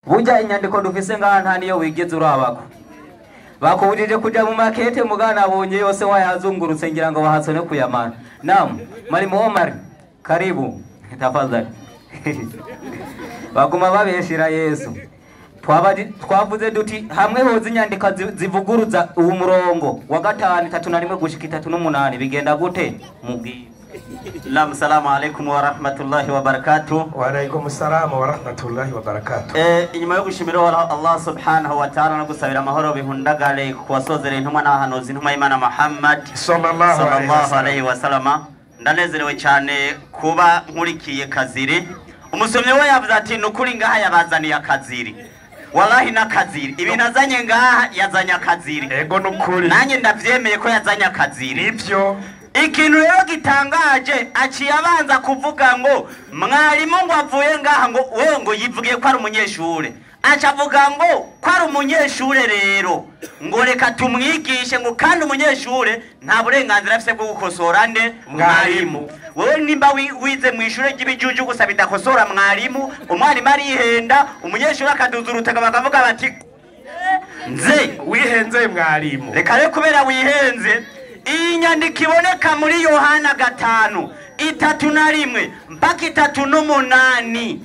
Burya inyandiko dufise ngaha nta niyo wigeze urabako. Bakubujije kuja mu makete mugana abonye yose wayazungurutse ngira ngo bahatsone kuyamana. Naam, Mwalimu Omar, karibu tafadhali. Baguma babeshira Yesu. Twavuze duti hamwe hoza inyandiko zivuguruza uwo murongo wa 5 31 gushika 38 bigenda gute mubwire. Naam, salamu alaikum wa rahmatullahi wa barakatuh. Wa alaikum salam wa rahmatullahi wa barakatuh. Inyuma yo gushimira Allah subhanahu wa ta'ala no gusabira amahoro bihundagale kuwasozera intumwa n'abahanuzi intumwa y'Imana Muhammad sallallahu alaihi wasallam. Ndanezerewe cyane kuba nkurikiye Kaziri. Umusomyi we yavuze ati nukuri ngaha yabazaniye akaziri. Wallahi na Kaziri ibintu azanye ngaha yazanye akaziri. Ego nukuri. Nanjye ndavyemeye ko yazanye akaziri. Nivyo. Ikintu rero gitangaje aciye abanza kuvuga ngo mwarimu ngo avuye ngaha ngo wewe ngo yivugiye ko ari umunyeshure. Aca avuga ngo ko ari umunyeshure rero ngo reka tumwigishe ngo kandi umunyeshure nta burenganzira afise bwo gukosora nde mwarimu. Wewe nimba wize mu ishure ry'ibijuju gusa bidakosora mwarimu, umwarimu arihenda, umunyeshure akaduza urutega bakavuga bati nze wihenze mwarimu. Reka rero kubera wihenze iyi nyandiko iboneka muri Yohana 5 31 mpaka 38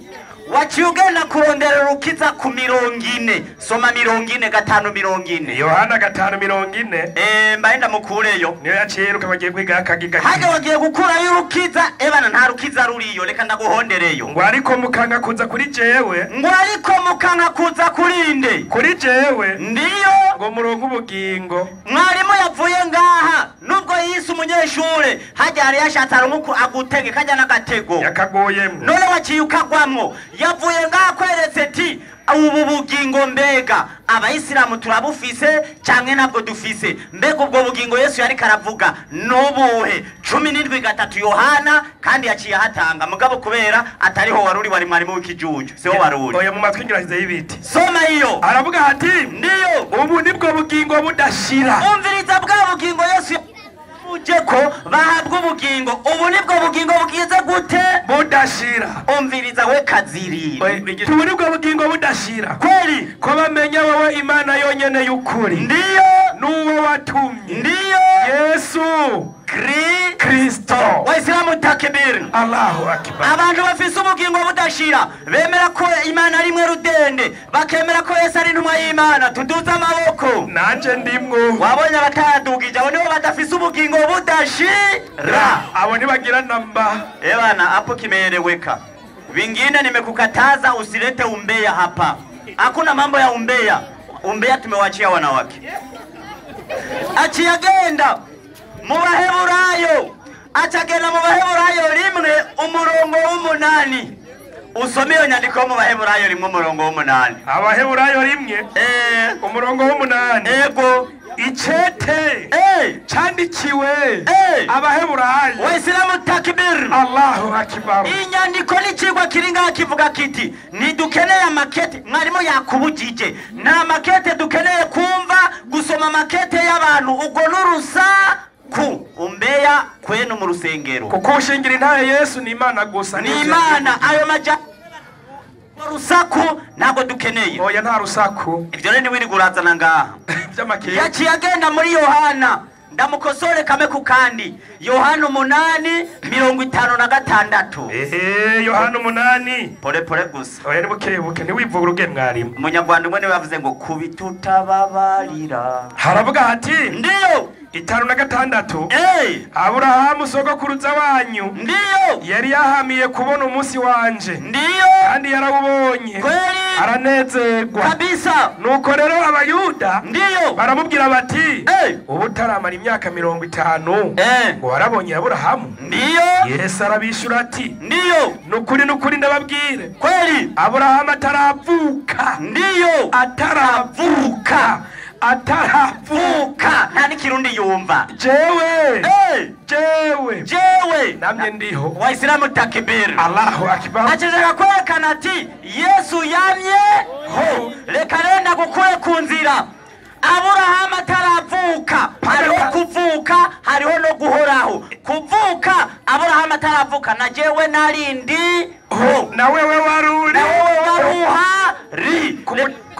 waciye ugenda kurondera urukiza ku 40. Soma 40 5 40. Yohana 5 40. Mbaye ndamukureyo. Niyo yaciye yiruka bagiye kwiga akagiga. Hajya wagiye gukurayo urukiza ebana nta rukiza ruriyo reka ndaguhondereyo. Ngo ariko mukanka kuza kuri jewe. Ngo ariko mukanka kuza kuri nde? Kuri jewe. Ndiyo. Ngo muronke ubugingo. Mwarimu yavuye ngaha nubwo yise umunyeshure hajya hari yashatse aronka agutege kajya n'agatego. Yakagoyemwo. None waciye ukagwamwo. Yavuye ngaha kweretse ti ubu bugingo mbega abayisilamu turabufise canke ntabwo dufise. Mbega ubwo bugingo Yesu yari karavuga nubuhe? 17:3 Yohana kandi yaciye ahatanga mugabo kubera atariho waruri wari mwarimu w'ikijuju siho waruri. Oya mu matwi ngirahize y'ibiti. Soma iyo. Aravuga ati ndiyo ubu nibwo bugingo budashira. Umviriza bwa bugingo Yesu uje ko bahabwa ubugingo. Ubu nibwo bugingo bugize gute? Budashira. Umviriza we Kaziri. Ubu nibwo bugingo budashira. Kweli ko bamenya wowe Imana yonyene y'ukuri. Ndiyo nuwo watumye. Ndiyo Yesu Kristo. Waislamu takbir. Allahu akbar. Abantu bafise ubugingo budashira bemera ko Imana ari mwe rudende, bakemera ko Yesu ari intumwa y'Imana. Tuduze amaboko. Nanje ndimwo. Wabonye abatadugije abo nibo badafise ubugingo budashira. Abo nibagira namba. Ebana hapo kimeeleweka. Vingine nimekukataza usilete umbea hapa. Hakuna mambo ya umbea. Umbea tumewachia wanawake. Aciye agenda mu Baheburayo, acagenda mu Baheburayo 1 umurongo w'8. Usome iyo nyandiko mu Baheburayo 1 umurongo w'8. Abaheburayo 1 umurongo w'8. Ego. Icete candikiwe Abaheburayo. Waislamu takbir. Allahu akbar. Inyandiko n'icigwa kiri ngaha kivuga kiti ntidukeneye amakete. Mwarimu yakubujije nta makete dukeneye kumva gusoma makete y'abantu ubwo n'urusaku. Umbeya kwenu mu rusengero. Kuko ushingira intahe Yesu ni Imana gusa. Ni Imana ayo maja rusaku ntabwo dukeneye. Oya nta rusaku. Ivyo rero niwiri gurazana ngaha. Yaciye agenda muri Yohana ndamukosore kame ku kandi. Yohana 8 56. Yohana 8. Pole pole gusa. Oya nibuke buke ntiwivuguruge mwarimu. Umunyarwanda umwe niwe yavuze ngo kubitutababarira. Haravuga ati ndiyo 56. Aburahamu sogokuruza wanyu ndiyo yari yahamiye kubona umunsi wanje. Ndiyo kandi yarawubonye kweli aranezerwa kabisa. Nuko rero abayuda ndiyo baramubwira bati ubu utaramara imyaka 50 ngo warabonye Aburahamu? Ndiyo. Yesu arabishura ati ndiyo nukuri nukuri ndababwire kweli Aburahamu ataravuka. Ndiyo ataravuka. Ataravuka. Nta n'ikirundi yumva. Jewe jewe jewe namye ndiho. Waislamu takbir. Allahu akbar. Acishaka kwerekana ati Yesu yamye ho. Reka rero ndagukure ku nzira. Aburahamu ataravuka. Hariho kuvuka hariho no guhoraho. Kuvuka Aburahamu ataravuka na jewe narindi ho. Na wewe waruri. Na wewe waruhari.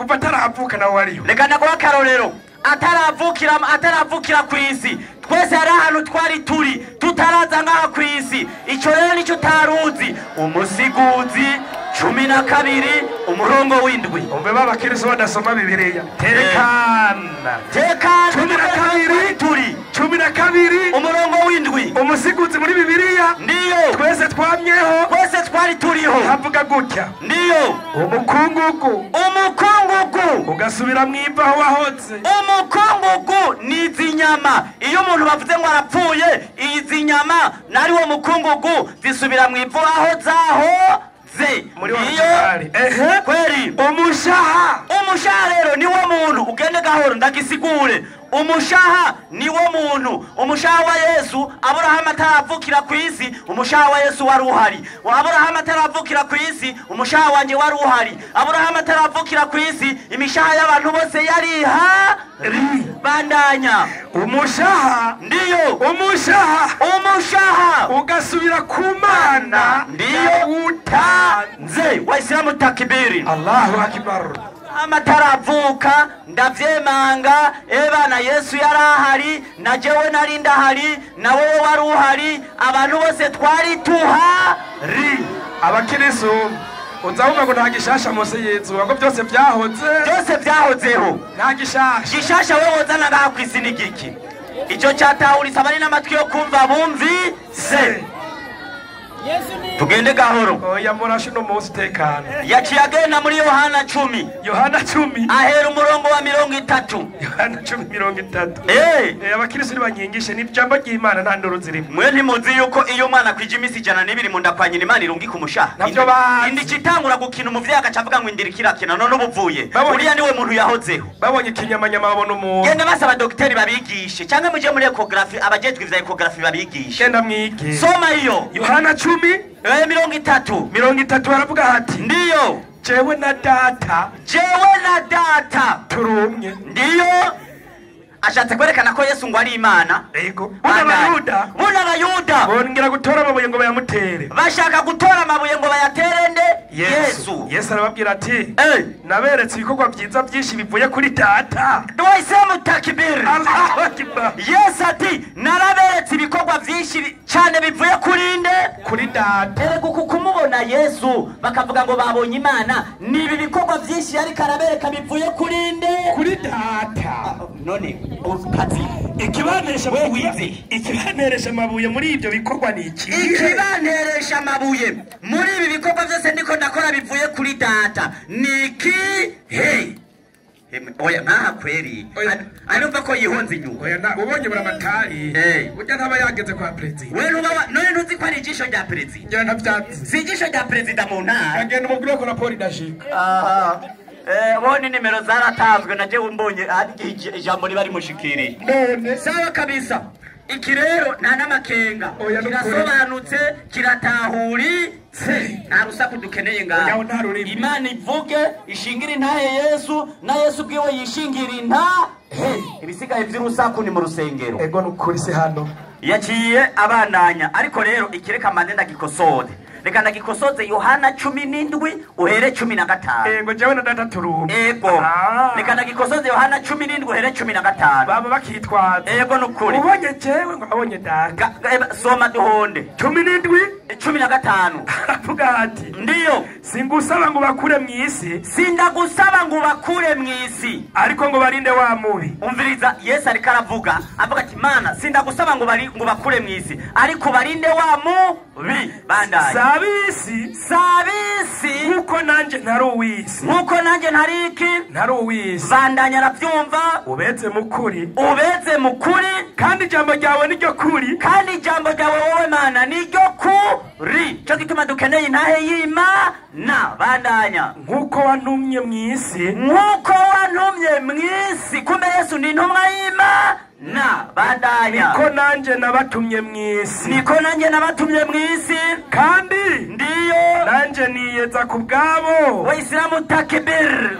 Kuva ataravuka nawe wariho. Reka ndaguha akarorero. Ataravukira ku isi, twese hari ahantu twari turi tutaraza ngaha ku isi. Icyo rero nicyo utaruzi. Umusiguzi 12 umurongo w'7. Umve b'abakristo badasoma Bibiliya. Tekana. Tekana. 12 turi 12 umurongo w'7. Umusiguzi muri Bibiliya. Ndiyo. Twese twamyeho. Twese twari turiho. Havuga gutya. Ndiyo. Umukungugu. Umukungugu ugasubira mu ivu aho wahoze. Umukungugu ni izi nyama. Iyo umuntu bavuze ngo arapfuye, izi nyama nari wo mukungugu zisubira mu ivu aho zaho ze. Muri wa ehe kweri. Umushaha. Umushaha rero ni wo muntu. Ugende gahoro ndagisigure. Umushaha ni wo muntu. Umushaha wa Yesu, Aburahamu ataravukira ku isi, umushaha wa Yesu wari uhari. Aburahamu ataravukira ku isi, umushaha wanje wari uhari. Aburahamu ataravukira ku isi, imishaha y'abantu bose yari ihari. Bandanya. Umushaha. Ndiyo. Umushaha. Umushaha ugasubira ku Mana. Ndiyo utanze. Waislamu takbiri. Allahu akbar. Amataravuka ndavyemanga ebana Yesu yarahari na jewe nari ndahari na wowe wari uhari, abantu bose twari tuhari. Abakirisu uzawumva ngo nta gishasha munsi y'izuba, ngo byose byahoze. Byose byahozeho. Nta gishasha. Gishasha wewe wozana ngaha kw'isi ni giki? Icyo cyatahuritse abari n'amatwi yo kumva bumvise. Tugende gahoro. Oya murashe no munsi tekana. Yaciye agenda muri Yohana 10. Yohana 10 ahera umurongo wa 30. Yohana 10:30. Abakristo nibankingishe ni ijambo ry'Imana nta ndoro zirimo. Mwe ntimuzi yuko iyo umwana kwije iminsi 102 mu nda kwa nyina Imana irungika umushaha. Navyo bazi. Indi kitangura gukina umuvyeyi agaca avuga ngo indiri kirakina none ubuvuye. Uriya niwe muntu yahozeho. Babonye ikinyamanyama babona umuntu. Genda basaba dogiteri babigishe cyangwa muje muri ecography abajejwe ivya ecography babigishe. Genda mwige. Soma iyo. Yohana 10 30. 30 baravuga hati. Ndiyo. Jewe na data. Jewe na data turumye. Ndiyo. Ashatse kwerekana ko Yesu ngo ari Imana. Yego. Buna Abayuda bongera gutora amabuye ngo bayamutere. Bashaka gutora amabuye ngo bayatere nde? Yesu. Yesu arababwira ati naberetse ibikorwa byiza byinshi bivuye kuri data. Waislamu takbir. Allahu akbar. Yesu ati naraberetse ibikorwa byinshi cyane bivuye kuri nde? Kuri data. Erega uku kumubona Yesu bakavuga ngo babonye Imana, ni ibi bikorwa byinshi yariko arabereka bivuye kuri nde? Kuri data. None kazi ikibaneresha amabuye muri ibyo bikorwa ni iki? Ikibaneresha amabuye muri ibi bikorwa byose ndiko ndakora bivuye kuri data ni iki? Hey oya nkaha kweri arumva ko yihonze inyuma. Oya ubonye buramatari burya ntaba yageze kwa perezida. We ntuba none ntuzi ko ari ijisho rya perezida. Ngira ntavyazi. Si ijisho rya perezida mu ntara. Agenda umubwire ko raporo idashika. Aha. Bone nimero zaratanzwe na jewe mbonye hari ijambo riba rimushikiriye. None sawa kabisa. Iki rero nta namakenga kirasobanutse kiratahuritse, nta rusaku dukeneye ngaho. Imana ivuge ishingira intahe Yesu na Yesu bwiwe yishingira intahe. Ibisigaye vy'urusaku ni mu rusengero. Ego nukuri se hano yaciye abandanya. Ariko rero ikireka mande ndagikosode. Reka ndagikosoze Yohana 17 uhere 15. Ego jewe na data turumwe. Ego. Reka ndagikosoze Yohana 17 uhere 15. Baba bakitwaza. Ego nukuri. Ubonye jewe ngo abonye data. Soma duhonde. 17 15. Aravuga ati ndiyo singusaba ngo bakure mu isi. Sindagusaba ngo bakure mu isi, ariko ngo barinde wa mubi. Umviriza Yesu ariko aravuga avuga ati Mana sindagusaba ngo bari ngo bakure mu isi, ariko barinde wa mubi. Bandanye. Sabisi sabisi nkuko nanje ntari uwisi. Nkuko nanje ntari iki? Ntari uwisi. Bandanye aravyumva. Ubeze mukuri. Ubeze mukuri. Kandi ijambo ryawe niryo kuri. Kandi ijambo ryawe wowe Mana niryo kuri. Cyo gituma dukeneye intahe y'Imana. Bandanya. Nkuko wantumye mu isi. Nkuko wantumye mu isi. Kumbe Yesu ni intumwa y'Imana. Bandanya. Niko nanje nabatumye mu isi. Niko nanje nabatumye mu isi. Kandi ndiyo nanje niyeza ku bwabo. Waislamu takbir.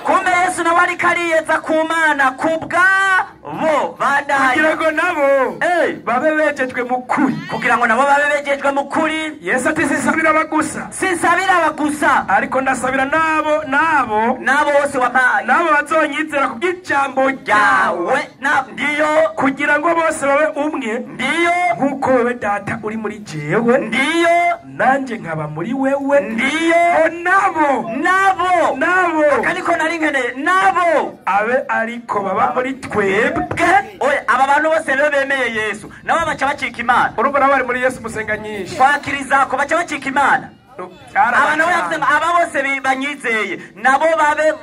Kumbe Yesu nawe ariko ariyeza ku Mana ku bwabo. Bandanya. Kugira ngo nabo babe bejejwe mu kuri. Kugira ngo nabo babe bejejwe mu kuri. Yesu ati sinsabira abagusa. Sinsabira abagusa, ariko ndasabira nabo nabo bose bose wampaye Nabo bazonyizera kubw'ijambo ryawe na ndiyo kugira ngo bose babe umwe ndiyo nk'uko wewe data uri muri jewe ndiyo nanjye nkaba muri wewe ndiyo nabo nabo nabo ariko nari nkeneye nabo abe ariko baba muri twebwe. Oya, aba bantu bose rero bemeye Yesu nabo baca bacika Imana. Urumva nabo bari muri Yesu musenga nyinshi twakirizako baca bacika Imana. Aba nabo yavuze ngo aba bose banyizeye nabo babe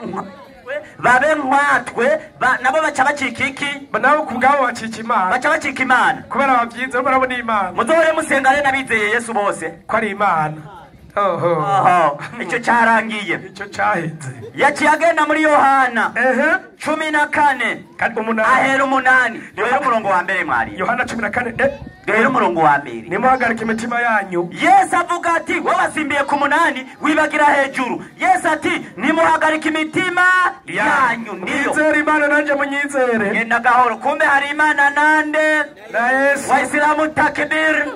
nkatwe nabo baca bacika iki? Nabo kubwabo bacika Imana. Baca bacika Imana kubera babyize barabona Imana. Muzohore musenga rero n'abizeye Yesu bose ko ari Imana. Oho, icyo cyarangiye, icyo cyaheze. Yaciye agenda muri Yohana 14 ahera 8. Duhere umurongo wa mbere mwari. Yohana 14 duhere umurongo wa mbere. Nimuhagarike imitima yanyu. Yesu avuga ati wowe wasimbiye ku 8 wibagira hejuru. Yesu ati nimuhagarike imitima yanyu. Ndiyo mwizere Imana nanje munyizere. Genda gahoro, kumbe hari Imana nande na Yesu. Waislamu takbir.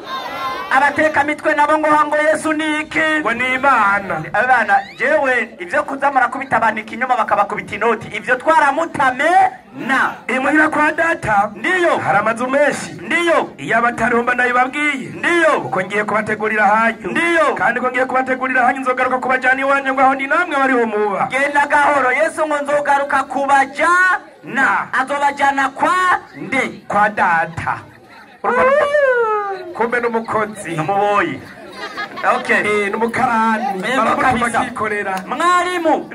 Abateka mitwe nabo ngo hango Yesu ni iki? Ngo ni Imana. Abana jewe ivyo kuzamara kubita abantu ikinyoma bakabakubita inoti ivyo twaramutame na imuhira kwa data. Ndiyo hari amazu menshi. Ndiyo iyo abatarumba ndabibabwiye. Ndiyo uko ngiye kubategurira hanyu. Ndiyo kandi ko ngiye kubategurira hanyu nzogaruka kubajana iwanje ngo aho ndi namwe bariho muba. Genda gahoro, Yesu ngo nzogaruka kubajana. Azobajana kwa nde? Kwa data. Kumbe n'umukozi n'umuboyi. Okay, n'umukarani baramukikorera. Mwarimu,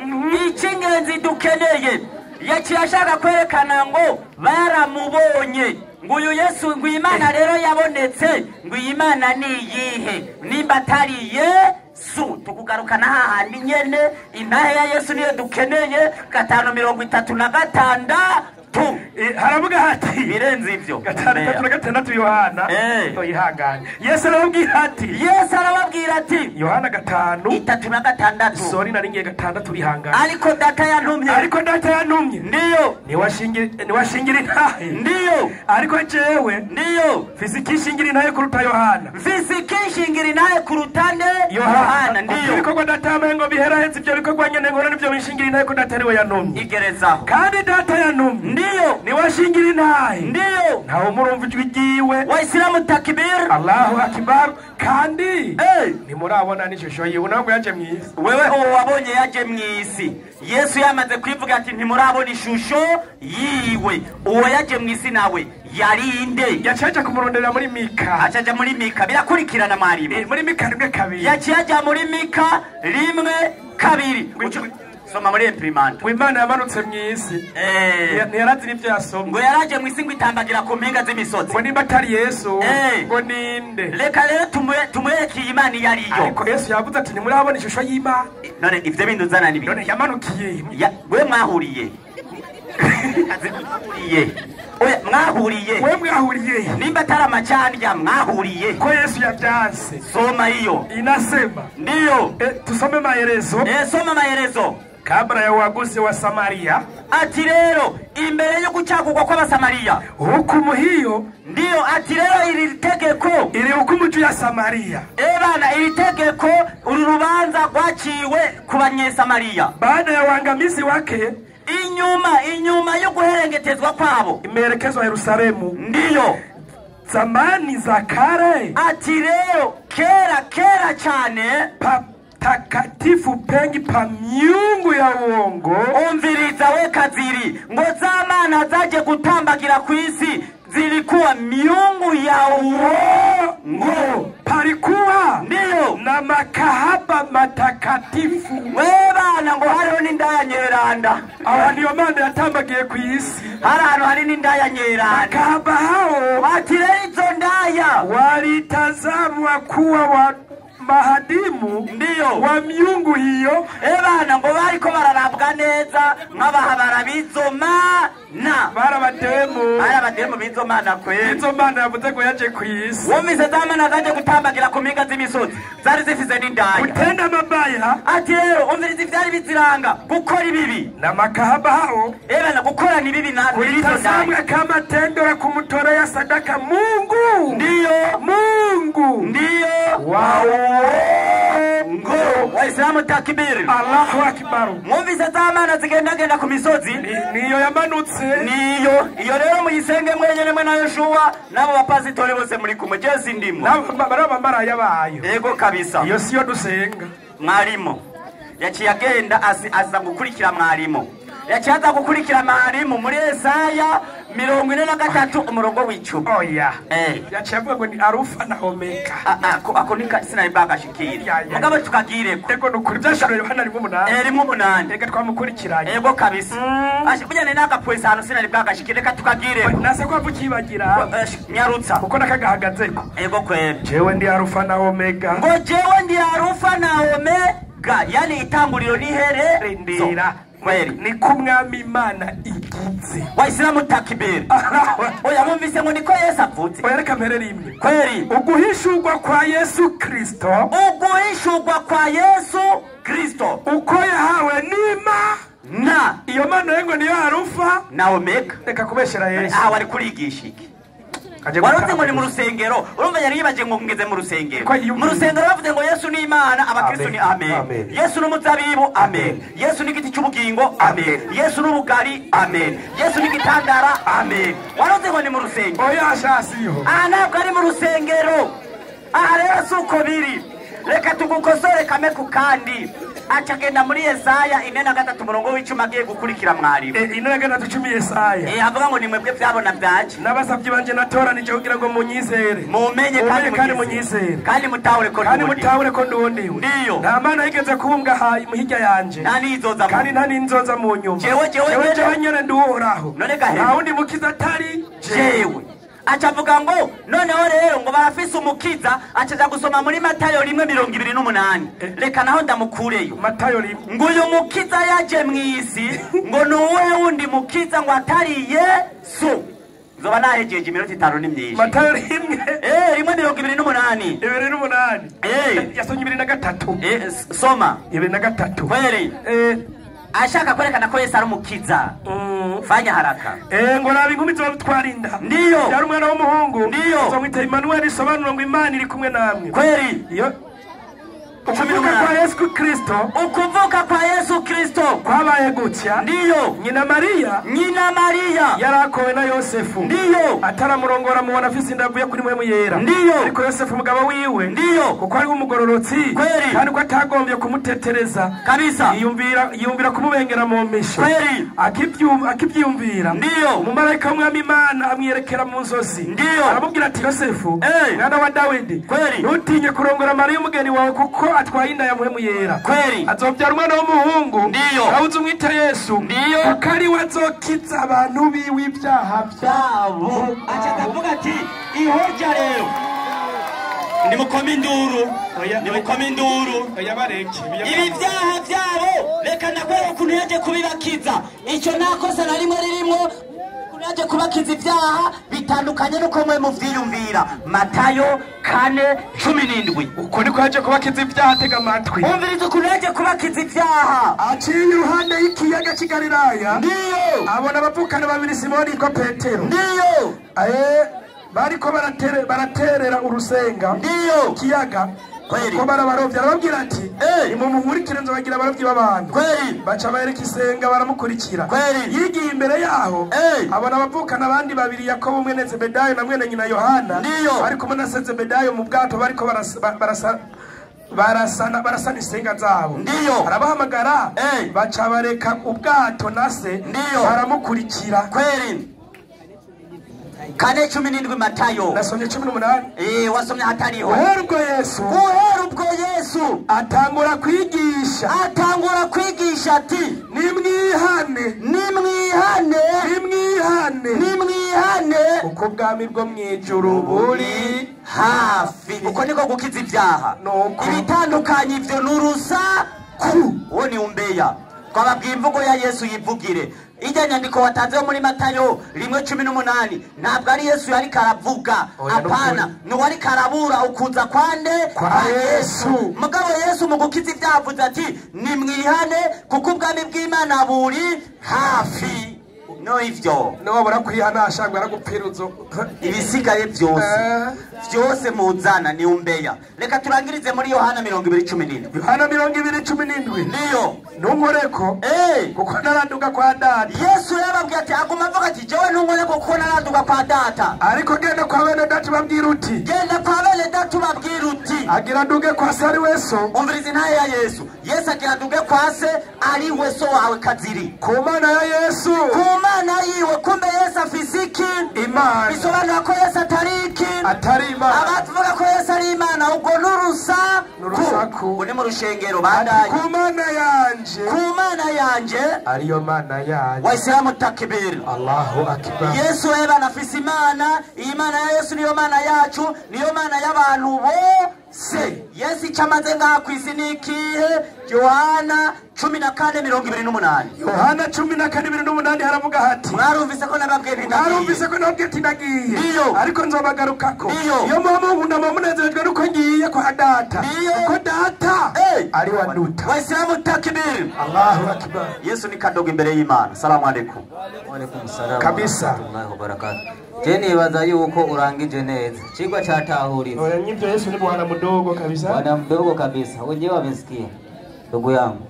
icy'ingenzi dukeneye yaciye ashaka kwerekana ngo baramubonye ngo uyu Yesu ngo Imana rero yabonetse ngo iyi Imana ni iyihe nimba atari Yesu. Tukugarukana hahandi nyene intahe ya Yesu niyo dukeneye. 5:36. Haravuga hati birenze ivyo. 5:36 Yohana. Oyihangane. Yesu arababwira ati Yesu arababwira ati Yohana 5:36. Sorry nari ngiye 6 bihangane. Ariko data yantumye. Ariko data yantumye. Ndiyo niwashingira intahe. Ndiyo ariko jewe ndiyo mfise ikishingira intahe kuruta Yohana. Mfise ikishingira intahe kuruta nde? Yohana. Ndiyo ibikorwa data yampaye ngo biheraheze ivyo bikorwa nyene nkora nivyo binshingira intahe ko data ariwe yantumye. Igerezaho. Kandi data yantumye. Ndiyo niwashingira intahe. Ndiyo ntawe murumva ijwi ryiwe. Waislamu takbir. Allahu akbar. Kandi ntimurabona n'ishusho yiwe ntabwo yaje mw'isi. Wewe uwo wabonye yaje mw'isi. Yesu yamaze kwivuga ati ntimurabona ishusho yiwe. Uwo yaje mw'isi nawe yarinde. Yacaje kumurondera muri Mika. Acaja muri Mika birakurikirana mwarimu. Muri Mika 1:2. Yaciye aja muri Mika 1:2. Soma muri imprimante. Imana yamanutse mw'isi. Ntiyarazira ivyo yasomye. Ngo yaraje mw'isi ngo itambagira ku mpinga z'imisozi. Ngo nimba atari Yesu ngo ninde? Reka rero tumwereke iyi Imana iyo ariyo. Ariko Yesu yavuze ati ntimurabona ishusho y'Imana. None ivyo bindi uzana ni biki? None yamanukiye. We mwahuriye. Oya mwahuriye. We mwahuriye. Nimba atari amacandya mwahuriye. Ko Yesu yavyanse. Soma hiyo. Inasema. Ndiyo. Tusome maelezo. Soma maelezo. Kabla ya uaguzi wa Samaria. Ati rero imbere yo gucagurwa kw'Abasamaria. Hukumu hiyo ndiyo ati rero iri tegeko iri hukumu juu ya Samaria. Bana iri tegeko uru rubanza rwaciwe ku Banyesamariya. Baada ya uangamizi wake inyuma yo guherengetezwa kwabo imeelekezwa Yerusalemu. Ndiyo zamani za kale. Ati rero kera cyane takatifu pengi pa miungu ya uongo. Umviriza we kaziri ngo zamana zaje gutambagira ku isi zilikuwa miungu ya uongo. Palikuwa ndiyo na makahaba matakatifu. We bana ngo hariho n'indaya nyeranda. Aho niyo mana yatambagiye ku isi. Hari ahantu hari n'indaya nyeranda. Makahaba hao ati rero izo ndaya walitazamwa kuwa wa mahadimu ndiyo wa miungu hiyo. Bana ngo bariko bararabwa neza nk'abahabara b'izo mana. Barabademu. Barabademu b'izo mana kweli. Izo mana yavuze ngo yaje ku isi. Wumvise za mana zaje gutambagira ku mpinga z'imisozi zari zifise n'indaya. Kutenda mabaya. Ati rero umviriza ivyari biziranga gukora ibibi na makahaba hao. Bana gukora ni bibi na kulitazamwa kama tendo la kumtolea sadaka Mungu. Ndiyo Mungu ndiyo wa uongo. Oho. Waislamu takbir. Allahu akbar. Mwumvise za mana zigendagenda ku misozi? Niyo yamanutse. Niyo. Iyo rero muyisenge mwenyene mwe na Yoshua nabo bapasitori bose muri kumwe je sindimo. Nabo bamara bayo. Yego kabisa. Iyo siyo dusenga. Mwarimu yaciye agenda aza gukurikira mwarimu. Yaciye aza gukurikira mwarimu muri Yesaya 43 umurongo w'icumi. Oya. Yaciye avuga ngo ni Arufa na Omega. Ako nika sinari shikira. Mugabo tukagireko. Ego nukuri byashuro Yohana 1:8. 1:8. Ega twamukurikiranye. Ego kabisa. Burya ne nagapwesa hano sinari bwagashikira reka tukagireko. Nase ko avukibagira. Nyarutsa. Kuko nakagahagazeko. Ego kweli. Jewe ndi Arufa na Omega. Ngo jewe ndi Arufa na Omega. Yani itanguriro nihere. Rindira. Kweli. Ni kumwami Imana igize. Waislamu takbir. Oya mwumvise ngo niko Yesu avutse. Oya reka mpere rimwe. Kweli. Uguhishurwa kwa Yesu Kristo. Uguhishurwa kwa Yesu Kristo. Uko yahawe n'Imana. Na iyo mana ngo niyo Arufa na Omega. Reka kubeshera Yesu. Aha wari kurigisha iki? Waruze ngo ni mu rusengero. Urumva yari yibaje ngo ngeze mu rusengero. Mu rusengero bavuze ngo Yesu ni Imana, abakristo ni amen. Yesu ni umuzabibu, amen. Yesu ni igiti cy'ubugingo, amen. Yesu ni ubugari, amen. Yesu ni igitandara, amen. Waruze ngo ni mu rusengero. Oya shasiho. Aha ntabwo ari mu rusengero. Aha rero si uko biri. Reka tugukosore kame ku kandi. Acagenda muri Yesaya 43 umurongo w'icumi agiye gukurikira mwarimu. 43 Yesaya. Avuga ngo ni mwebwe byabona byaje. N'abasabyi banje natoranije kugira ngo munyizere. Mumenye kandi munyizere. Kandi mutahure ko kandi mutahure ko ndundi. Ndiyo. Nta mana yigeze kubumbwa hirya yanje. Nta nizoza. Kandi nta ninzoza mu nyuma. Jewe nyene nduhoraho. None gahe. Nta wundi mukiza atari jewe. Acavuga ngo noneho rero ngo barafise umukiza acaja gusoma muri Matayo 1:28. Reka naho ndamukureyo. Matayo 1. Ngo uyu mukiza yaje mwisi ngo nuwe wundi mukiza ngo atari Yesu. Nzoba nahejeje iminota 5 ni myinshi. Matayo 1. 1:28. 28. Yasomye 23. Soma. 23. Kweli. Ashaka kwerekana ko Yesu ari umukiza. Fanya haraka. Ngo raba inkumi zobitwarinda. Ndiyo. Yari umwana w'umuhungu. Ndiyo. Uzomwita Emmanuel isobanura ngo Imana iri kumwe namwe. Kweli. Iyo ukuvuka kwa Yesu Kristo. Ukuvuka kwa Yesu Kristo kwabaye gutya. Ndiyo. Nyina Mariya. Nyina Mariya yarakowe na Yosefu. Ndiyo. Ataramurongora mubona afise indavu yo kuri mwe yera. Ndiyo. Ariko Yosefu umugabo wiwe. Ndiyo. Kuko ari umugororotsi. Kweli. Kandi ko atagombye kumutetereza. Kabisa. Yiyumvira kumubengera mu misho. Kweli. Akibyumvira. Ndiyo. Umumarayika w'Umwami Imana amwiyerekera mu nzozi. Ndiyo. Aramubwira ati Yosefu, mwana wa Dawidi, Kweli. ntutinye kurongora Mariya umugeni wawe kuko atwaye inda ya muhemu yera. Kweli. Azobyara umwana w'umuhungu. Ndiyo. Nawe umwita Yesu. Ndiyo. Kuko ari we azokiza abantu biwe ibyaha byabo. Aca akavuga ati ihoja rero nimukome induru, nimukome induru. Ibi byaha byabo reka nakwereka ukuntu yaje kubibakiza. Icyo nta kosa na rimwe ririmo. Yaje kubakiza ibyaha bitandukanye nuko mwe muvyiyumvira. Matayo 4:17. Uko niko yaje kubakiza ibyaha. Tega amatwi. Umviriza ukuntu yaje kubakiza ibyaha. Aciye iruhande y'ikiyaga cy'i Galilaya. Ndiyo. Abona abavukana babiri Simoni yitwa Petero. Ndiyo. Bariko baraterera urusenga. Ndiyo. Kiyaga. Kweli. Ko barabarovya arababwira ati nimumukurikire nzobagira abarovyi b'abantu. Kweli. Baca bereka isenga baramukurikira. Kweli. Yigiye imbere yaho abona abavukana abandi babiri Yakobo mwene Zebedayo na mwene nyina Yohana. Ndiyo. Bari kumwe na Zebedayo mu bwato bariko barasana isenga zabo. Ndiyo. Arabahamagara baca bareka ubwato na se. Ndiyo. Baramukurikira. Kweli. 4:17 Matayo. Nasomye 18. Wasomye hatariho. Guhera ubwo Yesu atangura kwigisha. Atangura kwigisha ati nimwihane. Nimwihane. Nimwihane. Nimwihane. Uko ubwami bwo mwijuru buri hafi. Uko niko gukiza ibyaha. Ibitandukanye ivyo n'urusaku. Uwo ni umbeya. Twababwiye imvugo ya Yesu yivugire. Ijya nyandiko watanzeho muri Matayo 1:18 ntabwo ari Yesu yari karavuga. Apana, ni wari karabura ukuza kwande kwa Yesu. Mugabo Yesu mu gukiza ibyaha avuze ati nimwihane kuko ubwami bw'Imana buri hafi. No ivyo niwabura kwihana ashangwa aragupfira uzo ibisigaye byose byose muzana ni umbeya. Reka turangirize muri Yohana 20:17. Yohana 20:17 niyo ntunkoreko kuko naraduga kwa data. Yesu yababwiye ati aguma avuga ati jewe ntunkoreko kuko naraduga kwa data, ariko genda kwa bene data babwira uti, genda kwa bene data ubabwira uti agira nduge kwa se ari we so. Umviriza intahe ya Yesu. Yesu agira nduge kwa se ari we so wawe kaziri. Ku mana ya Yesu, ku mana yiwe. Kumbe Yesu afise iki? Imana. Bisobanura ko Yesu atari iki? Atari Imana. Abavuga ko Yesu ari Imana ubwo n'urusaku. Uri mu rushengero bandaye. Ku mana yanje, ku mana yanje ariyo mana yanje. Waislamu takbir, Allahu akbar. Yesu eba afise Imana. Iyi mana ya Yesu niyo mana yacu, niyo mana y'abantu bose. Yesu icamaze ngaha kw'isi ni ikihe? Yohana 14:28. Yohana 14:28 haravuga hati, mwarumvise ko nababwiye nti mwarumvise ko nababwiye nti ndagiye, ariko nzobagarukako. Iyo muba munezerejwe nuko ngiye kwa data, kuko data ari we anduta. Waislamu takbir, Allahu akbar. Yesu ni kadogo imbere y'Imana. Salamu alaikum. Wa alaikum salam kabisa. Wa barakatuh. Je nibaza yuko urangije neza. Chigwa chatahuriza. Oya nyivyo Yesu ni bwana mdogo kabisa. Bwana mdogo kabisa. Wenyewe wamesikia. Ndugu yangu.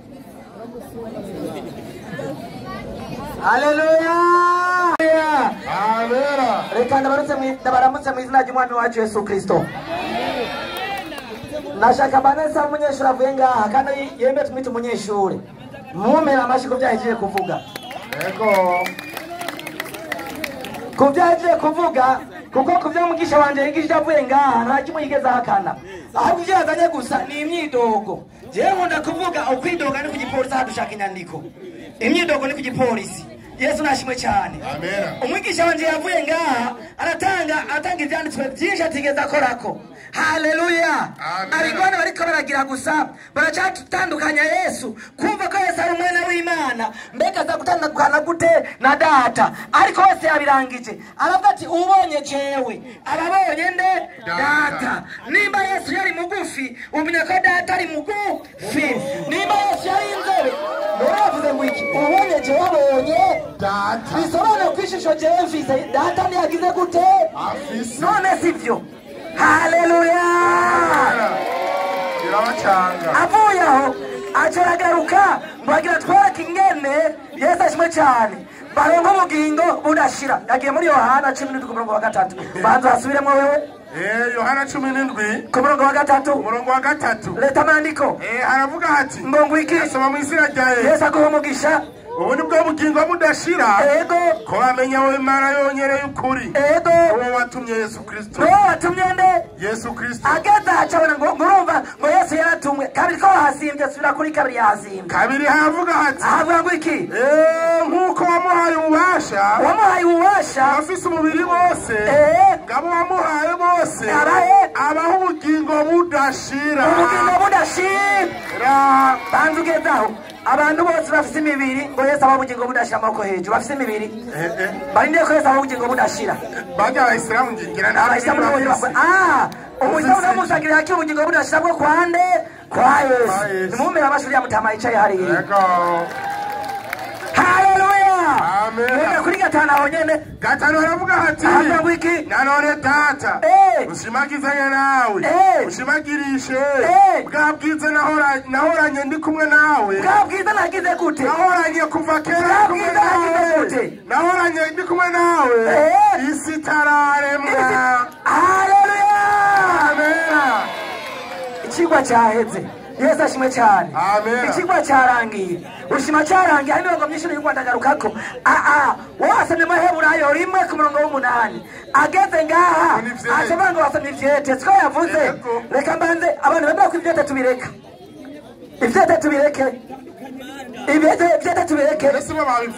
Haleluya. Amena. Reka ndabaramutse mu izina ry'Umwami wacu Yesu Kristo. Nashaka banesa umunyeshuri avuye ngaha kandi yembe tumwite umunyeshuri. Mumera amashyi ku byo yahejeje kuvuga. Yego. Ku byo yahejeje kuvuga, kuko ku byo umugisha wanje yigishije avuye ngaha nta kimwe yigeze ahakana. Ahubwo ibyo yazanye gusa ni imyidogo. Jewe nkunda kuvuga ukwidoga ni ku gipolisi hadushaka inyandiko. Imyidogo ni ku gipolisi. Yesu nashimwe cyane. Amen. Umwigisha wanje yavuye ngaha aratanga ivyanditswe byinshi atigeze akorako. Haleluya. Abigwane bariko baragira gusa baracatandukanya Yesu, kumva ko Yesu ari umwana w'Imana, mbega aza gutandukana gute na data? Ariko wese yabirangije aravuga ati ubonye jewe ababonye nde? Data. Nimba Yesu yari mugufi umenya ko data ari mugufi. Nimba Yesu yari inzobe muravuze ngo iki? Ubonye jewe abonye data. Bisobanura ko ishusho jewe mfise data ntiyagize gute? None sivyo? Haleluya. Avuye aho acaragaruka ngo agira twereke ingene Yesu ashimwe cyane baronka ubugingo budashira. Yagiye muri Yohana 17:3. Banza hasubiremo wewe. Yohana 17 ku murongo wa 3. Umurongo wa 3. Leta amandiko. Aravuga ati ngo ngwiki asoma mu izina rya Yesu. Yesu aguhe umugisha. Ubu ni bwo bugingo budashira. Ego. Ko bamenya wowe Imana yonyene y'ukuri. Ego. Uwo watumye Yesu Kristo. Uwo watumye nde? Yesu Kristo. Ageza acabona ngo ngurumva ngo Yesu yaratumwe. Kabiri ko hasimbye subira kuri kabiri yasimbye. Kabiri havuga ati. Ahavuga ngo iki? Nkuko wamuhaye ububasha. Wamuhaye ububasha. Afise umubiri wose. Ngabo wamuhaye bose. Abaho ubugingo budashira. Ubugingo budashira. Banza ugezaho. Abantu bose bafise imibiri ngo Yesu abahe ubugingo budashira amaboko hejuru. Bafise imibiri barindiriye ko Yesu abahe ubugingo budashira. Bajya abayisilamu ngira nta abayisilamu nabo bakora. Umuyisilamu namusagirira yakira ubugingo budashira bwo kwande kwa Yesu. Nimumera amashuri ya mutama yicaye hariya. Yego. Haleluya. Amen. Kuri gatanu aho nyene. Gatanu haravuga hati. Ahavuga ngo iki? Nanone data. Ushimagizanye nawe. Ushimagirishe. Bwa bwiza nahoranye ndi kumwe nawe. Bwa bwiza nagize gute? Nahoranye kuva kera kumwe nawe. Nahoranye ndi kumwe nawe. Isi itararemwa. Haleluya. Amen. Ikigwa cyaheze. Yesu ashimwe cyane. Amen. Ikigwa cyarangiye. Ushima cyarangiye hari imirongo myinshi y'u Rwanda ngarukako. Wasomye Maheburayo 1 ku murongo w'8. Ageze ngaha acavuga ngo wasomye ivyete. Siko yavuze. Reka mbanze abantu bemera ko ivyete tubireka. Ivyete tubireke. Ivyete tubireke.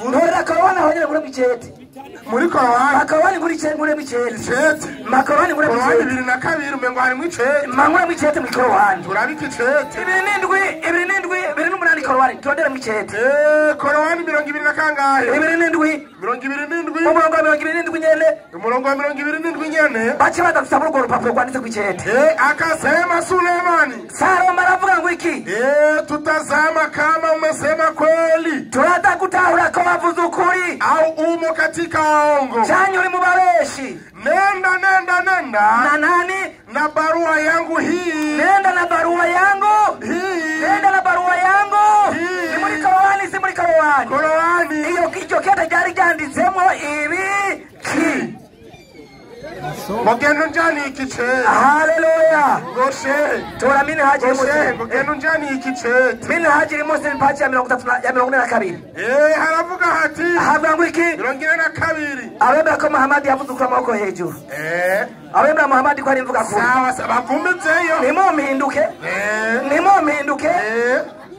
Ntorera korona honyene ngure mw'icete. Muri korona makoroni ngure icete ngure mw'icete. Icete. Makoroni ngure mw'icete. 22 umengo harimo icete. Mangure mw'icete muri korowani. Turabika icete. 27 28 korowani turondere mw'icete. Korowani 20 na kangahe? 27. 27. Umurongo wa 27 nyene. Umurongo wa 27 nyene. Bace badusaba urwo rupapuro rwanditse kw'icete. Akasema Sulemani. Salomo aravuga ngo iki? Tutazama kama umesema kweli. Turaza gutahura ko wavuze ukuri au umo katika waongo. Canke uri mu babeshi. Nenda, nenda, nenda na nani? Na barua yangu hii. Nenda na barua yangu hii. Nenda na barua yangu hii. Ni muri Korowani, si muri Korowani? Korowani. Iyo iryo kete ryari ryanditsemo ibi ki? Ngogenda unjani iki chete. Haleluya. Ngoshe. Tora mini hajiri Ngoshe, Muslim. ngogenda unjani iki chete. Mini hajiri Muslim paji ya 30 ya 42. Haravuga hati. Havuga ngo iki? 42. Abemera ko Muhammad yavuze ukuri amaboko hejuru. Abemera Muhammad ko ari imvuga kuri. Sawa sawa, bagumizeyo. Ntimumpinduke. Ntimumpinduke.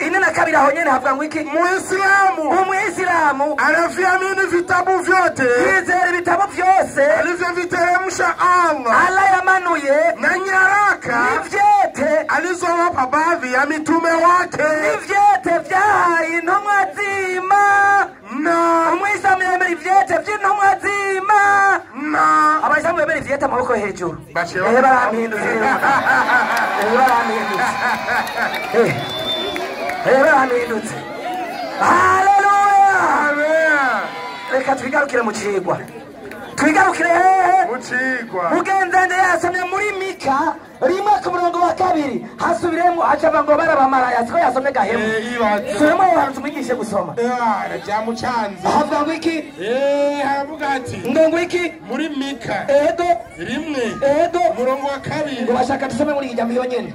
42 aho nyene havuga ngo iki? Muislamu. Umwisilamu anaviamini vitabu vyote. Yizera ibitabo vyose alivyoviteremsha Allah. Allah yamanuye na nyaraka n'ivyete alizowapa baadhi ya mitume wake. N'ivyete vyahaye intumwa z'Imana. Umwisilamu yemera ivyete vy'intumwa z'Imana. Abayisilamu bemera ivyete amaboko hejuru. Barampindutse. Barampindutse. Barampindutse. Haleluya. Reka twigarukire mu cigwa. Twigarukire hehe? Mu cigwa. Mugenzende yasomye muri Mika rimwe ku murongo wa 2 hasubiremo acava ngo barabamaraya siko yasomye gahemu. Subiremo aho hantu tumwigishe gusoma. Byamucanze. Havuga ngo iki? Haravuga ati ngo iki? Muri Mika. Ego. Rimwe. Ego. Murongo wa 2. Ngo bashaka dusome muri iyi yo nyene.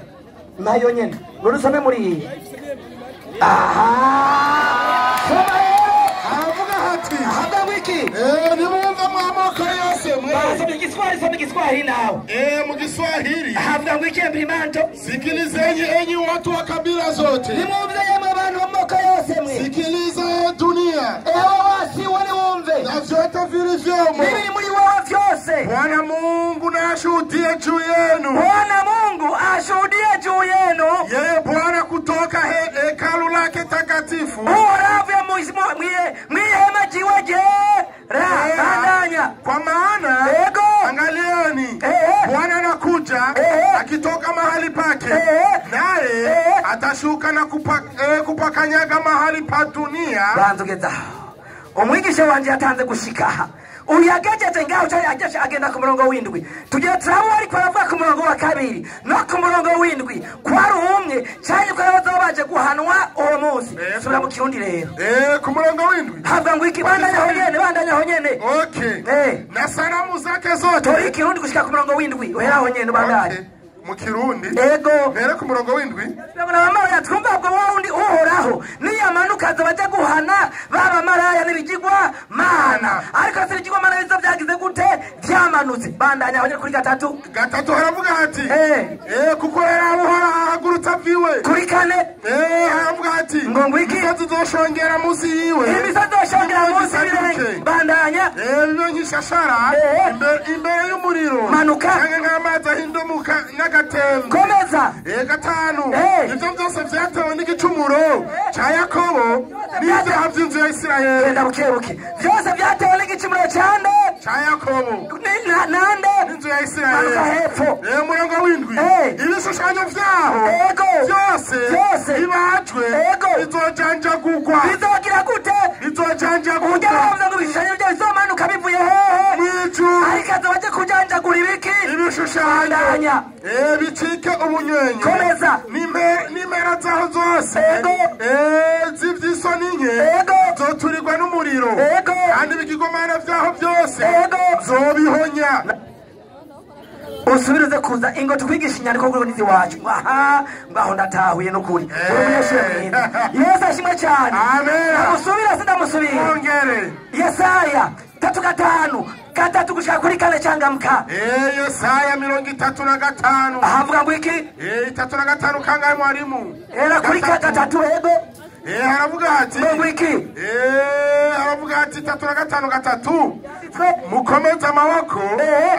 Nayo nyene. Ngo dusome muri iyi. Aha. Soma rero. Haravuga hati. Havuga ngo iki? Nimwumva mwamoko yose mwe. Basomye Igiswahili, soma Igiswahili nawe. Mu Kiswahili. Havuga ngo iki mpimanto? Sikilizeni enyi watu wa kabila zote. Nimwumve yemwe abantu b'amoko yose mwe. Sikiliza dunia. Ewe wasi wone wumve. Na vyote vilivyomo. Biri muri wowe vyose. Bwana Mungu na ashuhudie juu yenu. Bwana Mungu ashuhudie juu yenu. Yeye Bwana kutoka hekalu lake takatifu. Uhoraho mwihema jiwe jera. Bandanya. Kwa maana ego angalieni Bwana anakuja akitoka mahali pake, naye atashuka na kupakanyaga mahali pa dunia. Banzugeza. Umwigisha wanje yatanze gushika. Uyagejeje ngaho cyari agenda ku murongo w'indwi. Tugiye turabo ariko aravuga ku murongo wa 2 no ku murongo w'indwi kwari umwe cyane ko abaza baje guhanwa uwo munsi. Subira mu Kirundi rero. Ku murongo w'indwi. Havuga ngo iki? Bandanya ho nyene, bandanya ho nyene. Okay. Na sanamu zake zote. Tori Kirundi gushika ku murongo w'indwi. Uhera ho nyene bandanya. Mu Kirundi. Ego. Mere ku murongo w'indwi. Abamaraya twumva ubwo wundi uhoraho niyamanuka azobaje guhana baba maraya n'ibigirwa mana. Ariko se ibigirwa mana bizo byagize gute? Vyamanutse. Bandanya aho kuri 3. 3 haravuga hati. Kuko rero uhoraho ahagurutsa viwe. Kuri 4. Haravuga hati. Ngo iki? Imisozi izoshongera munsi yiwe. Imisozi izoshongera munsi yiwe. Bandanya. Bibe nk'ishashara imbere y'umuriro. Manuka. Canke nk'amazi ahindomuka n'agatembo. Komeza. 5. Ivyo byose vyatewe n'igicumuro ca Yakobo n'ivyaha vy'inzu ya Isirayeli. Genda bukebuke. Vyose vyatewe n'igicumuro ca nde? Ca Yakobo. Nande? N'inzu ya Isirayeli. Manuka hepfo. Murongo w'indwi. Ibishushanyo vyaho byose bibajwe bizojanjagurwa. Bizogira gute? Bizojanjagurwa. Ujya bavuze ngo ibishushanyo vyaho bizomanuka bivuye hehe? Mw'ijuru. Ariko azobaje kujanjagura ibiki? Ibishushanyo. Bicike ubunywenyu. Komeza. N'impera zaho zose. Z'ivy'isoni nke. Zoturirwa n'umuriro. Kandi ibigirwamana vyaho byose. Zobihonya. Usubirize kuza ingo tukwigisha inyandiko kuri nizi wacu. Aha, ngaho ndatahuye n'ukuri. Uri umunyeshuri mwiza. Yesu ashimwe cyane. Amen. Ndamusubira sindamusubira. Ongere. Yesaya 3:5. 3 gushika kuri 4 cangamka. Yesaya 35. Ahavuga ngo iki? 35 kangahe mwarimu? Era kuri 3 ego. Haravuga hati. Ngo iki? Haravuga hati 35 3. Mukomeze amaboko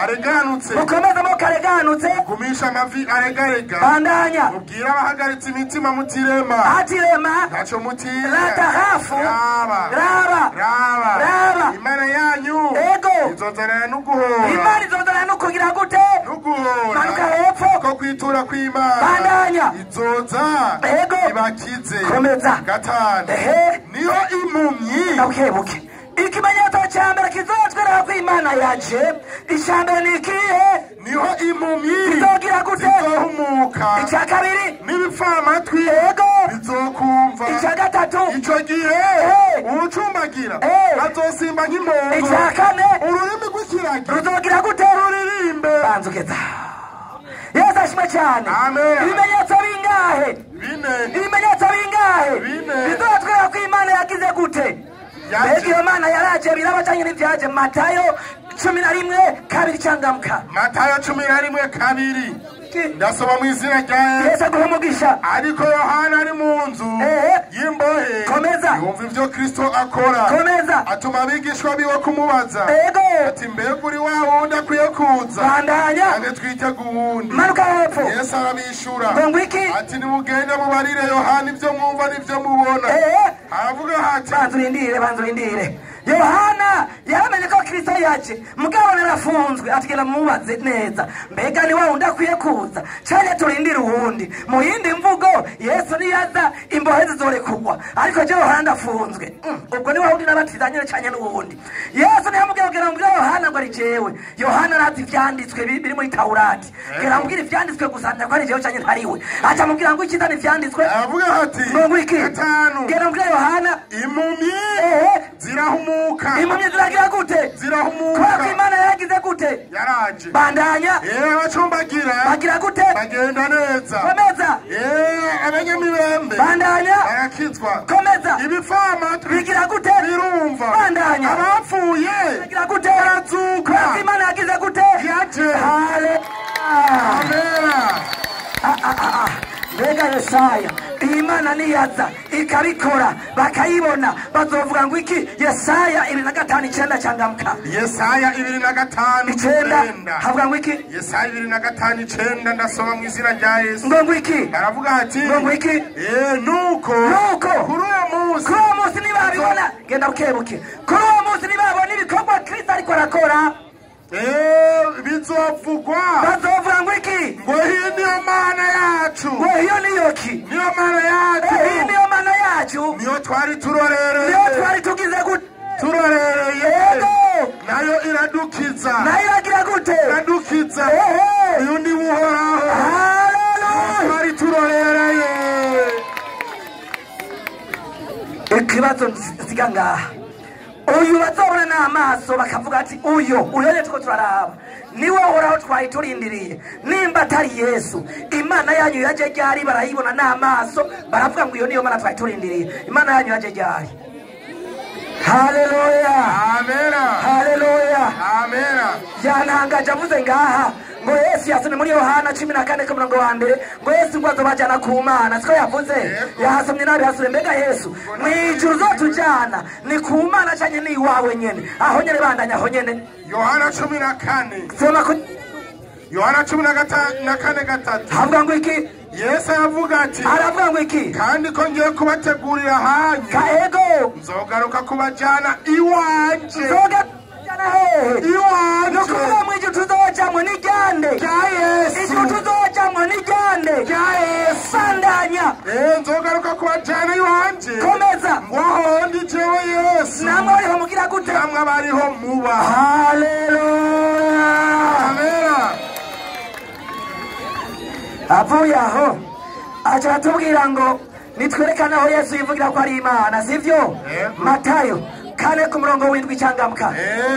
areganutse. Mukomeze amaboko areganutse. Gumisha amavi aregarega. Bandanya. Mubwira abahagaritse imitima mutirema. Atirema. Ntaco mutinya. Ratahafu. Raba. Raba. Raba. Raba. Imana yanyu. Ego. Izozanana n'uguhora. Imana izozanana n'ukugira gute? N'uguhora. Manuka hepfo. Ko kwitura kw'Imana. Bandanya. Izoza. Ego. Ibakize. Komeza. 5. Ehe. Niho impumyi Buke ikimenyetso cya mbere kizotwereka ko Imana yaje, icya mbere ni ikihe? Niho impumyi izogira gute? Zizohumuka. Icya kabiri n'ibipfamatwi yego bizokumva. Icya gatatu ico gihe uwucumbagira azosimba nk'impongo. Icya kane ururimi rw'ikiragi ruzogira gute? Ruririmbe. Banzugeza. Yesu ashimwe cyane. Ibimenyetso bingahe? Bine. Ibimenyetso bingahe? Bine. Bizotwereka ko Imana yagize gute? Mbega iyo Mana yaraje biraba canke ntibyaje? Matayo 11:2 cangamuka. Matayo 11:2. Ndasoma mu izina rya Yesu. Yesu aguhe umugisha. Ariko Yohana ari mu nzu y'imbohe. Komeza. Yumva ivyo Kristo akora. Komeza. Atuma abigishwa biwe kumubaza. Ego. Ati mbega uri wa wundi akwiye kuza? Bandanya. Canke twitege uwundi? Manuka hepfo. Yesu arabishura. Ngo iki? Ati nimugende mubarire Yohana ivyo mwumva n'ivyo mubona. Aravuga ati banza urindire. Yohana yaramenye ko Kristo yaje, mugabo narafunzwe, atigera mubaze neza. Mbega ni wa wundi akwiye kuza canke turindire uwundi? Mu yindi mvugo Yesu niyaza imbohe zizorekugwa, ariko je Yohana ndafunzwe. Ubwo ni wa wundi nabatizanye canke n'uwundi? Yesu ntiyamubwiye kugira ngo Yohana ngo ari jewe. Yohana arazi ivyanditswe biri muri Taurati. Kugira ngo ivyanditswe gusa ko ari jewe canke ntariwe. Aca amubwira ngo ikiza ni ivyanditswe. Aravuga ati ngo iki? Gatanu. Kugira ngo Yohana impumyi zirahumuka. Impumyi ziragira gute? Zirahumuka. Kubera ko Imana yaragize gute? Yaraje. Bandanya. Abacumbagira bagira gute? Bagenda neza. Komeza. Abanyamibembe bandanya. Barakizwa. Komeza. Ibipfamatwi bigira gute? Birumva. Bandanya. Abapfuye bagira gute? Barazuka. Kubera ko Imana yagize gute? Yaje. Haleluya. Amen. Mbega Yesaya Imana niyaza ikabikora bakayibona bazovuga ngo iki? Yesaya 25:9 cangamuka. Yesaya 25:9 havuga ngo iki? Yesaya 25:9 ndasoma mu izina rya Yesu. Ngo iki? Aravuga ati ngo iki? Nuko kuri uwo munsi nibabibona, genda bukebuke. Kuri uwo munsi nibabona ibikorwa Kristo ariko arakora, bizovugwa. Bazovuga ngo iki? Ngo iyi niyo Mana yacu. Ngo iyo niyo ki? Niyo Mana yacu. Iyi niyo Mana yacu. Niyo twari turorereye. Niyo twari tugize gute? Turorereye. Yego. Nayo iradukiza. Nayo iragira gute? Iradukiza. Uyu ni Uhoraho. Haleluya. Twari turorereye. Ikibazo nsiga ngaha. Uyu bazobona n'amaso bakavuga ati uyo uyo tuko turaraba niwe Uhoraho twari turindiriye. Nimba atari Yesu, Imana yanyu yaje ryari? Barayibona n'amaso baravuga ngo iyo niyo Mana twari turindiriye. Imana yanyu yaje ryari? Haleluya. Amen. Haleluya. Amen. Yantangaje avuze ngaha ngo Yesu yasomye muri Yohana 14:1 ngo Yesu ngo azobajana ku Mana. Siko yavuze? Yahasomye nabi hasure. Mbega Yesu mwijuru uzotujana ni ku Mana canke ni iwawe nyene? Aho nyene bandanya aho nyene. Yohana 14. Soma ku Yohana 14:3. Havuga ngo iki? Yesu aravuga ati aravuga ngo iki? Kandi ko ngiye kubategurira hanyu. Ego. Nzogaruka kubajana iwanje. Nzogajana hehe? Iwanje. Nukuvuga mwijuru tuzojamwo ni ryande? Rya Yesu. Ijuru tuzojamwo ni ryande? Rya Yesu. Bandanya. Nzogaruka kubajana iwanje. Komeza. Ngo aho ndi jewe Yesu. Namwe abariho mugira gute? Namwe abariho muba. Haleluya. Amen. Avuye aho aca aratubwira ngo nitwerekane aho Yesu yivugira ko ari Imana, sivyo? Matayo 4:7 cangamuka.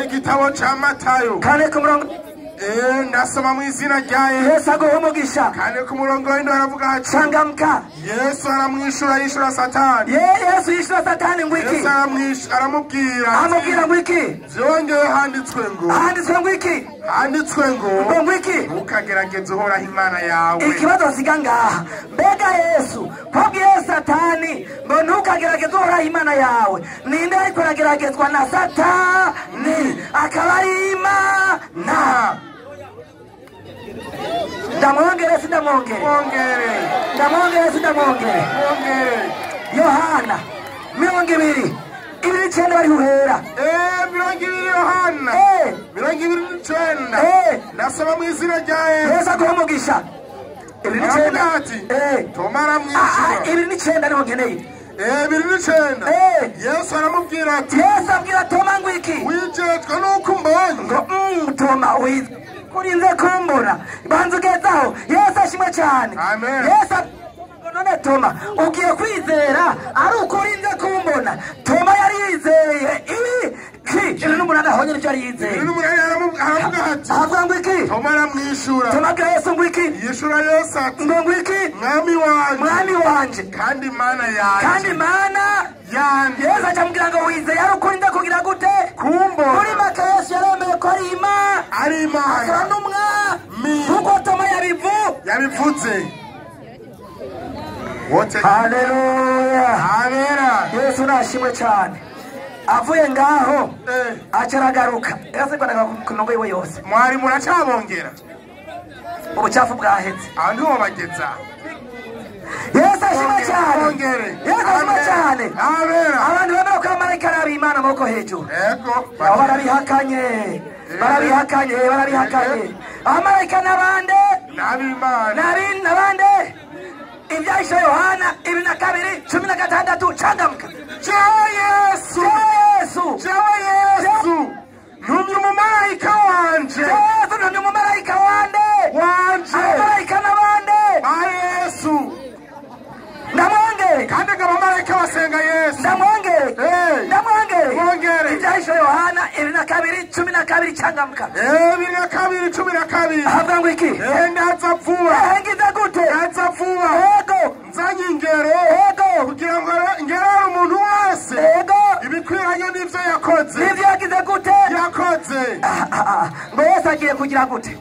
Igitabo ca Matayo 4. Ndasoma mu izina rya Yesu. Yesu aguhe umugisha. 4:7 aravuga ati cangamuka. Yesu aramwishura yishura Satani. Yesu yishura Satani ngo iki? Yesu aramubwira. Amubwira ngo iki? Vyongeye handitswe ngo. Handitswe ngo iki? Handitswe ngo. Ngo iki? Ntukagerageze Uhoraho Imana yawe. Ikibazo nsiga ngaha. Mbega Yesu kwabwiye Satani ngo ntukagerageze Uhoraho Imana yawe, ninde ariko arageragezwa na Satani akaba ari Imana? Ndamwongere sindamwongere? Ndamwongere sindamwongere? Yohana 29 bari uhera. 20 Yohana 29. Ndasoma mu izina rya Yesu. Yesu aguhe umugisha. 29. Toma aramwishura. 29 niho nkeneye. 29. Yesu aramubwira ati, Yesu abwira Toma ngo iki? Wijejwe nuko umbonye. Ngo Toma kurinze kumbona, banza ugezaho. Yesu ashimwe cyane. Amen. Yesu none Toma ugiye kwizera ari uko urinze kumbona. Toma yari yizeye ibi ki 28 aho nyine icyo yari yizeye. 28 aravuga ati, avuga ngo iki? Toma aramwishura. Toma abwira Yesu ngo iki? Yishura Yesu ati, ngo iki? Mwami wanje, Mwami wanje, kandi Mana yanjye, kandi Mana yanjye. Yesu acamubwira ngo wizeye ari uko urinze kugira gute? Kumbona. Muri make Yesu yaremeye ko ari Imana, ari Imana, akaba n'umwami, kuko Toma yabivuze. Wote. Haleluya. Amena. Yesu nashimwe cyane. Avuye ngaho acaragaruka. Yasigwanaga ku mirongo yiwe yose. Mwari muracabongera. Ubucafu bwahetse. Aho niho bageza. Yesu ashimwe cyane. Yesu ashimwe cyane. Amena. Abantu bemera ko abamarayika ari ab'Imana amaboko hejuru. Yego. Abo barabihakanye. Barabihakanye, barabihakanye. Abamarayika n'abande? N'ab'Imana. N'abande? Ibyahishe Yohana 22:16 changamka. Jewe Yesu, Yesu, jewe Yesu, ntumye umumarayika wanje. Yesu ntumye umumarayika wande. Wanje. Abamarayika n'abande? Ba Yesu. Ndamwongere. Kandi ngo abamarayika basenga Yesu. Ndamwongere. Ndamwongere. Mwongere. Ibyahishe Yohana 22:12 changamka. 22:12. Ahavuga ngo iki? Ndaza vuba. Ngize gute? Ndaza vuba. Yego. Nzanye ingero. Yego. Kugira ngo ngerere umuntu wese. Yego. Ibikwiranye n'ivyo yakoze. N'ivyo yagize gute? Yakoze. Ngo Yesu agiye kugira gute?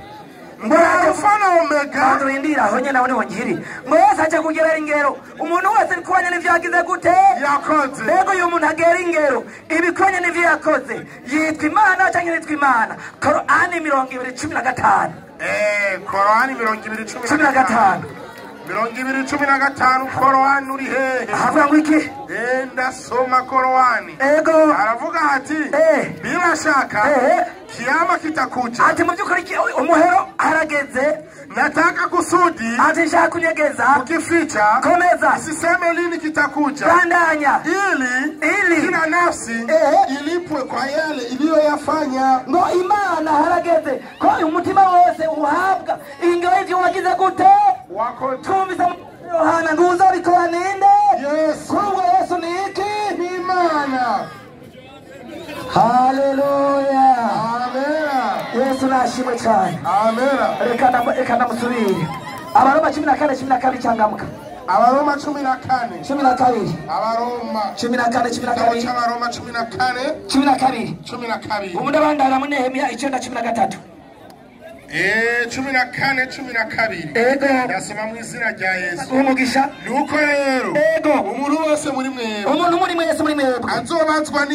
Ngo Alfa na Omega. Ndindira aho nyene nawe niho nkiri. Ngo Yesu aje kugerera ingero umuntu wese ibikwiranye n'ivyo yagize gute? Yakoze. Mbega uyu muntu agera ingero ibikwiranye n'ivyo yakoze yitwa Imana canke ntitwa Imana? Korani 20:15. Korani 20:15. 20:15. Korani uri hehe? Ahavuga ngo iki? Ndasoma Korani. Ego. Aravuga ati, bila shaka kiama kitakuja. Ati mu by'ukuri umuhero harageze. Nataka kusudi. Ati nshaka kunyegeza. Ukificha. Komeza. Usiseme lini kitakuja. Bandanya. Ili kila nafsi ilipwe kwa yale iliyoyafanya. Ngo Imana harageze ko umutima wose uhabwa ingero y'ivyo wagize gute? Wako. Twumvise Yohana ngo uzabikora ninde? Yesu. Kuri Yesu ni iki? Ni Imana. Haleluya. Amena. Yesu nashimwe cyane. Amena. Reka ndamusubire. Abaroma 14:12 cyangamuka. Abaroma 14. 12. Abaroma 14 12. Abaroma 14 12. 12. Ubundi abandara muri Nehemiya 9:13. 14:12. Ego. Ndasoma mu izina rya Yesu. Umugisha. Nuko rero. Ego. Umuntu wese muri mwebwe. Umuntu muri mwese muri mwebwe. Azobazwa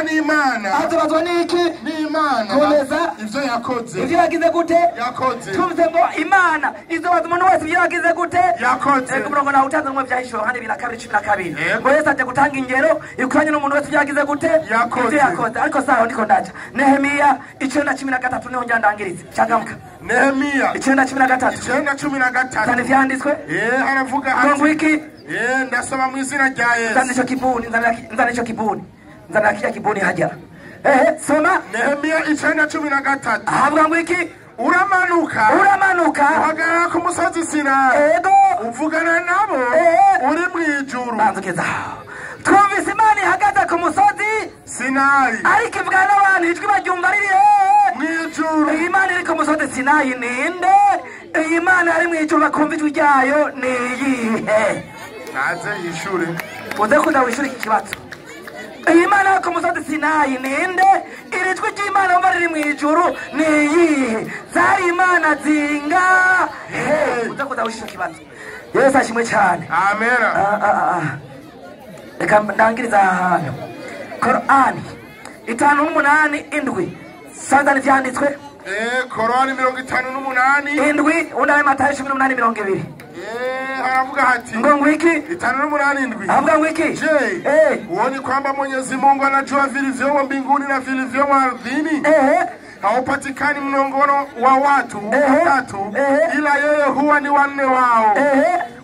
n'Imana. Azobazwa n'iki? N'Imana. Komeza. Ivyo yakoze. Ivyo yagize gute? Yakoze. Tuvuze ngo Imana izobaza umuntu wese ivyo yagize gute? Yakoze. Ego murongo nawe utanze mu byahishe Yohana 2:12. Ngo Yesu aje gutanga ingero ikwanye n'umuntu wese ivyo yagize gute? Yakoze. Ivyo yakoze. Ariko saho ndiko ndaja. Nehemiya 9:13 niho njyandangiritse. Changamka. Nehemiya 9:13. 9:13. Zana ivyanditswe. Aravuga ati ngo iki? Ndasoma mu izina rya Yesu. Zana ico kibuni, nzana ico kibuni. Nzana kirya kibuni hajya. Soma. Nehemiya 9:13. Ahavuga ngo iki? Uramanuka. Uramanuka. Uhagarara ku musozi Sinayi. Ego. Uvugana nabo uri mu ijuru. Banzukeza. Twumvise Imana ihagaze ku musozi Sinayi. Ariko ivugana n'abantu ijwi baryumva riri hehe? Mu ijuru. Iyi Imana iri ku musozi Sinayi ninde? Iyi Imana ari mu ijuru bakumva ijwi ryayo ni iyihe? Naze yishure. Uze kuza wishure iki kibazo. Iyi Imana iri ku musozi Sinayi ninde? Iri jwi ry'Imana wumva riri mu ijuru ni iyihe? Zari Imana zinga he? Uze kuza wishure iki kibazo. Yesu ashimwe cyane. Amena. Reka ndangiriza aha hantu. Korani 5:8 7. Sanzani vyanditswe. Korani 58 7 unawe Matayo 18:20. Aravuga ati ngo ngwiki 58 7. Aravuga ngwiki. Je, uone kwamba Mwenyezi Mungu anajua vilivyomo mbinguni na vilivyomo ardhini? Haupatikani mnongono wa watu watatu ila yeye huwa ni wanne wao.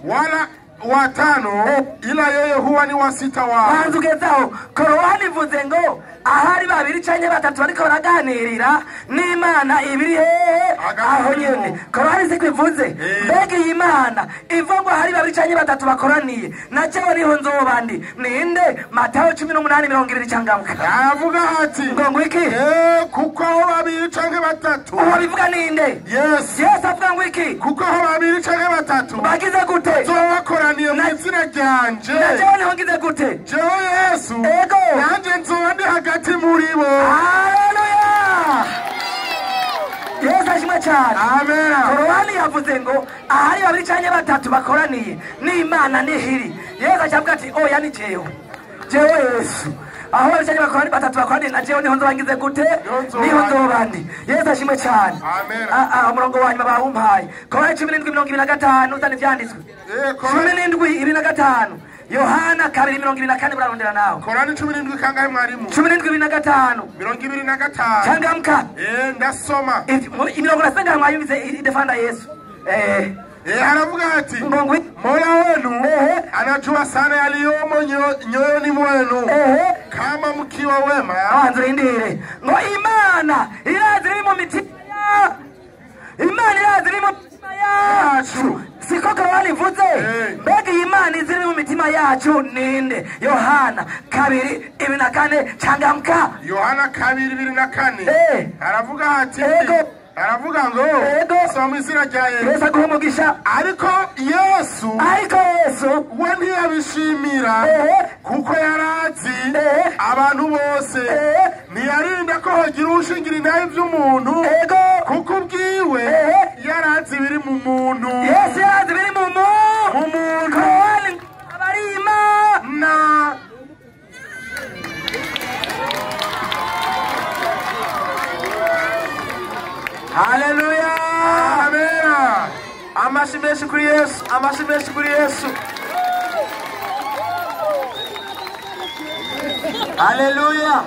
Wala Watano ila yeye huwa ni wa sita wao. Banza ugezaho. Korowani ivuze ngo ahari babiri canke batatu bariko baraganirira n'Imana ibiri hehe aho nyene. Korowani siko ivuze. Mbega iyi Mana ivuga ngo ahari babiri canke batatu bakoraniye na jewe niho nzoba ndi. Ninde? Matayo 18:20 cangamka. Aravuga ati ngo iki? Kuko aho babiri canke batatu. Uwo bivuga ninde? Yesu. Yesu avuga ngo iki? Kuko aho babiri canke batatu bagize gute? Bakoraniye mu izina ryanje. Na jewe niho ngize gute? Jewe Yesu. Ego. Nanje nzoba ndi hagati muri bo. Haleluya. Yesu ashimwe cyane. Amen. Korowani yavuze ngo ahari babiri canke batatu bakoraniye n'Imana nihiri. Yesu acavuga ati oya ni jewe. Jewe Yesu. Aho babiri canke bakoraniye batatu bakoraniye na jewe niho nzoba ngize gute? Niho nzoba ndi. Yesu ashimwe cyane. Amen. Umurongo wa nyuma bawumpaye. Korowani 17:25 uzana ivyanditswe. 17:25. Yohana 2:24 burarondera nawe. Korani 17 kangahe mwarimu? 17:25. 25. Changamka. Ndasoma. Imirongo nasenga mwayumvise idefanda Yesu. Haravuga ati Mola wenu anajua sana yaliyomo nyoyoni mwenu kama mkiwa wema. Nzurindire. Ngo Imana irazi iri mu mitima ya Imana irazi iri mu mitima yacu. Siko Korowani ivuze. Mbega iyi Imana iziri mu mitima yacu ninde? Yohana 2:24 changamka. Yohana 2:24. Aravuga ati aravuga ngo soma izina rya Yesu. Yesu aguhe umugisha. Ariko Yesu we ntiyabishimira kuko yarazi abantu bose ntiyarinda ko hogira ushingira intahe by'umuntu kuko ubwiwe yarazi ibiri mu muntu. Yesu yarazi ibiri mu muntu. Korowani abari Imana. Haleluya. Amen. Amashi menshi kuri Yesu, amashi menshi kuri Yesu. Haleluya.